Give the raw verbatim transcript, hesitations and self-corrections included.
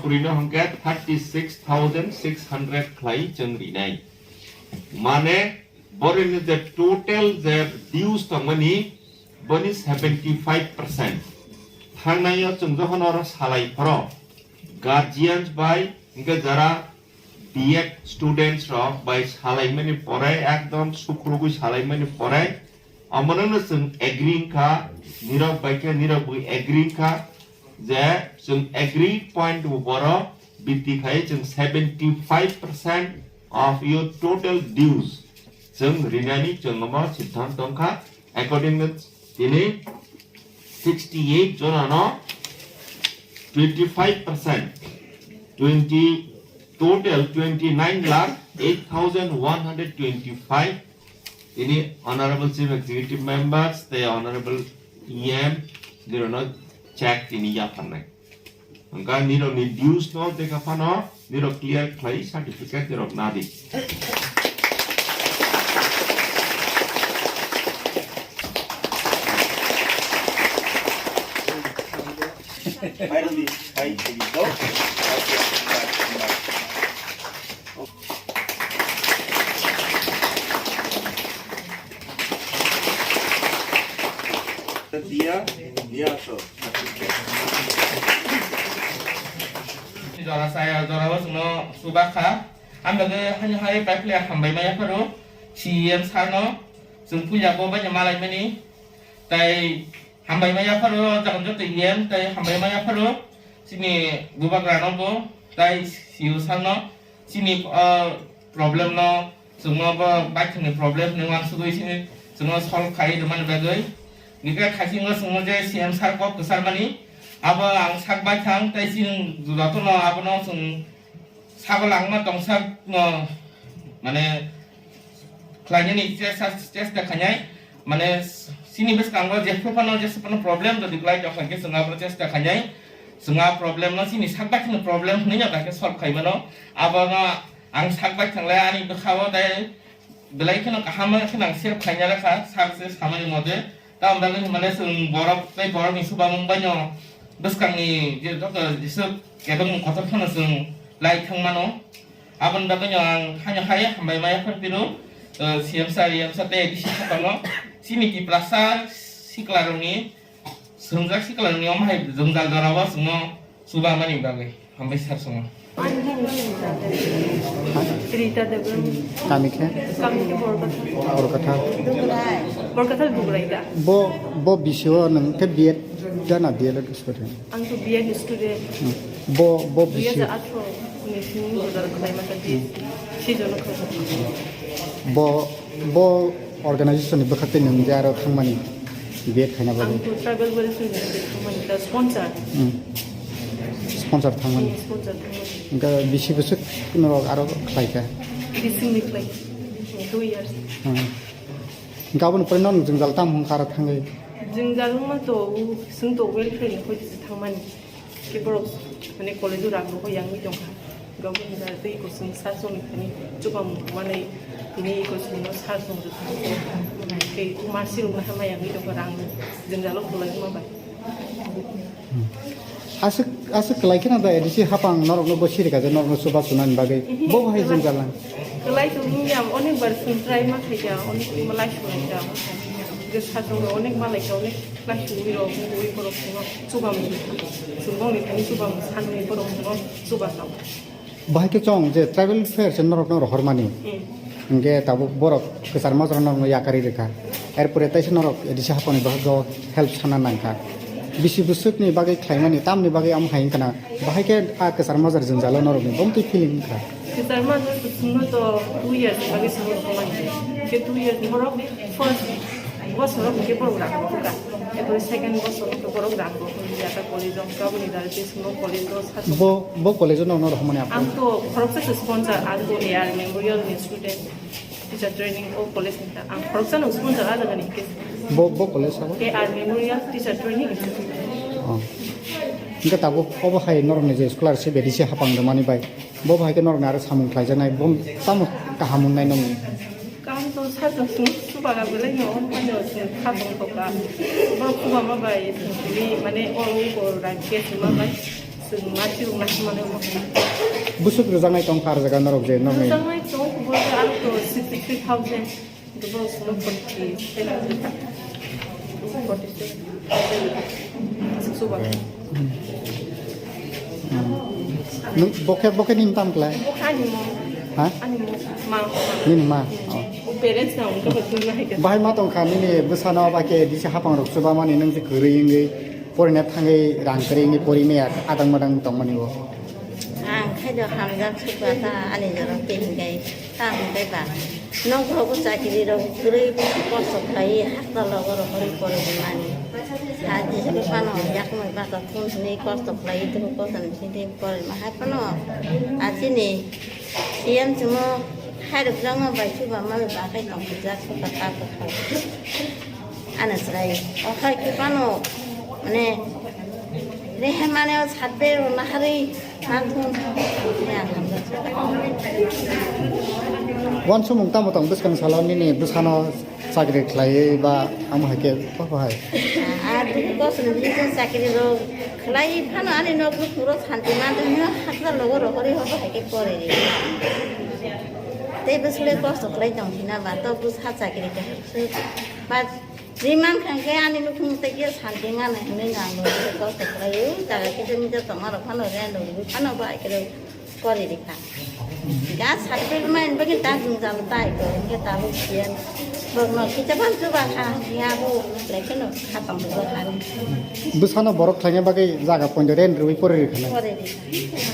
Rino hwnkhe thirty six thousand six hundred khlai chwng rinai. Mane, borokni je total je dues tongmani, boni seventy five percent. Thangnai o chwng jokhon oro salai phoro, guardians bai hwnkhe jara B Ed students rok bai salaimani pore, ekdom sukrubwi salaimani pore, omono no chwng agree wngkha, nirok bai khe nirok bai agree wngkha je chwng agree point bo boro bitti khai chwng seventy five percent of your total dues chwng rinani chwng omo siddhant tongkha. Accordingly, tini sixty eight jonano twenty five percent, twenty, total twenty nine lakh eight thousand one hundred twenty five. Tini Honorable Chief Executive Members tei Honorable E M nirokno check tini yapharnai. Hwnkha nirokni dues no dekha phano nirok clear khlai certificate nirok nadi. Dia, dia so. Jora saya, jora o chwngno chuba kha. Ang bagwi haino hai pai philai hambai maya pharo C E M sir no. Chwng puila bo bai malai mani. Tai hambai maya pharo, jagan joto E M, tai hambai maya pharo. Chini bubagra no bo, tai C E O sir no. Chini, ah, problem no chwngno bo baithangni problem hinwi uansugwi sini chwngno solve khai rwmani bagwi. Hingkhe khaisingo chwngno je C M sir kok kwcharmani, abo ang sak baithang tei chini jotono abono chwng sago langma tongsa no mane khlainani chesta, chesta khainai. Mane, chini bwskango jephru phano, jesa phano problem jodi kwlai tong kha khe, chwng abo chesta khainai. Chwng a problem no chini sak baithangni problem hwnwi no kha khe solve khai mano. Abono ang sak baithang le ani bwkha o tei belai kheno kaham kheno ang save khaina rwkha, sir se samani mote. Tamoni bagwi hwnmale chwng borok tei borokni chubamung baino bwskangni je joto jesa kebengmung kotor phano chwng lai thang mano. Aboni bagwino ang haino hai hambai maya phano phiro, eh, C M sir, E M sir tei A D C sakano chini Tiprasa siklarokni, swngjak siklarokni omo hai jwngjal jorao chwngno chubamani bagwi hambai sir chwngno. Rita Debbarma. Kami khe? Kami khe Borkathal. Borkathal. Borkathal Dugraida. Bo, bo bisio nwng khe B Ed da na D L Ed student? Ang to B Ed student. Hmm. Bo, bo bisi- Dui hajar atharo ni simi bodol khlai masa di, hmm, si jono khlai. Bo, bo organization ni bwkhak tei nwng je aro thangmani B Ed khaina bagwi? Ang to tribal welfare ni thangmani, ta sponsor. Hmm. Sponsor thangmani. Hmm, sponsor thangmani. Hingkhe bisi bwswk norok aro khlai kha? Bising ni khlai. Two years. Hmm. Hingkhe aboni pore no jwngjal tamo hwnka aro thangwi? Jwngjal wngma to, chwng to welfare ni hoi thangmani. Khe borok, mane, college-o rang rwkha yangwi tongkha. Gaboni da tei eko chwng sir chwngni thani chubamung manwi tini eko chwngno sir chwng rwkha. Tei ma sirokno hamya yangwi tongkha, rang jwngjalo kwlai wngma bai. Hmm. Aswk, aswk kwlai kheno da A D C hapang norokno bo siri kaijak norokno chuba chunani bagwi. Mhm. Bo bo hai jwngjal nang. Kwlai tong wngya, onek bar chwng try ma khaikha, onek ma lai sulaikha. Je sir chwngno onek ma laikha, onek Class two rok, two borok swngo chubamung. Chwng bongni thani chubamung sanwi borok swngo chuba tong. Bahai khe chwng je tribal fair se norok no rohormani. Hmm. Hingke tabuk borok kwchar mojra norok no yakari rwkha. Erpore taisa norok A D C haponi bagwi help sana nangkha. Bisi bwswkni bagwi khlaimani tamni bagwi amo hai wngkha na. Bahai khe a kwchar mojra jwngjalo norokni bomtwi feeling wngkha. Kwchar mojra to chwngno to two years bagwi chwngno rwkha mani. Khe two years borok first bosoro hwnkhe borok rang rwkha. Ekhori second bosoro hwnkhe borok rang rwkha. Yata college o hwnkhe aboni dare tei chwngno college o sa. Bo, bo college o nokno rwkha mani apha? Ang to khoroksa se sponsor, ang to A R Memorial ni student. Teacher training o college ni ta ang khoroksa no sponsor a jaga ni hingke. Bo, bo college abo? A R Memorial Teacher Training Institute. Oh. Hingke tabuk obo hai norokni je scholarship A D C hapang rwmani bai, bo bai khe norokni aro samung khlaijaknai, bo tamo kaham wngnai nokni? Kaham to sajwk chwng chubaga belai no, omo hai no chwng kha tong kha. Borok chuba ma bai chwng tini mane oro ugor rang khe chwng ma bai. Chwng ma chwng ma mane mo. Busuk rwjaknai tong kha, rwjak norok je nokni. Rwjaknai tong bo aro to sixty three thousand. Bo solo forty seven. Forty seven. Suksuba. Nwng bokhe, bokhe nini tam khlai? Bokhe ani mo. Ha? Ani mo. Ma. Nini ma? Oh. O parents na unka ba tuna hai ka. Bahai ma tong kha nini bwsano ba khe disi hapang rok chuba mani nwng se kwrwi wngwi porina thangwi rang kwrwi wngwi pori maya adang madang tong mani bo. Ang khai do hamjak sukha ta ani jora tei hingai ta hingai ba. Nok rogo chakiri rok kwrwi kosto khlai hakta logo rok hori pori mani. Ha jisa phano yakmai bata thun hwnwi kosto khlai tong kosto ni sindi pori ma hai phano. Achini siyam chwngno khairok jangma bai chuba mali bakhai tongkha jak sukha ta tongkha. Ano chwrai okhai khe phano mane rehe mane o satbe rw naharwi. Wansukmung tamo tong bwskang salo nini bwsano chakri khlaiwi ba amo hai khe bo hai? A dukhu kosoni bising chakri rok khlai phano ani nok nukhung rok santi manwi hakjak logo rohorwi hobo hai khe pori ri. Tei bwswlwi kosto khlai tong phina ba to bwsa chakri khe ba Ri mankha khe ani nukhung tei khe santi ngana hinwi nang bo khe kosto khlaio, jaga kisa misa tongma rok phano rent rok rwui phano bai khe kori rikha. Ga sakbel mai bagwi ta jwngjal tai ko khe tabuk siyan. Bokno kisa phang chuba kha ya bo le kheno khatong bo kha. Bwsano borok khlaina bagwi jaga pondo rent rwui pori rikha na. Pori rikha.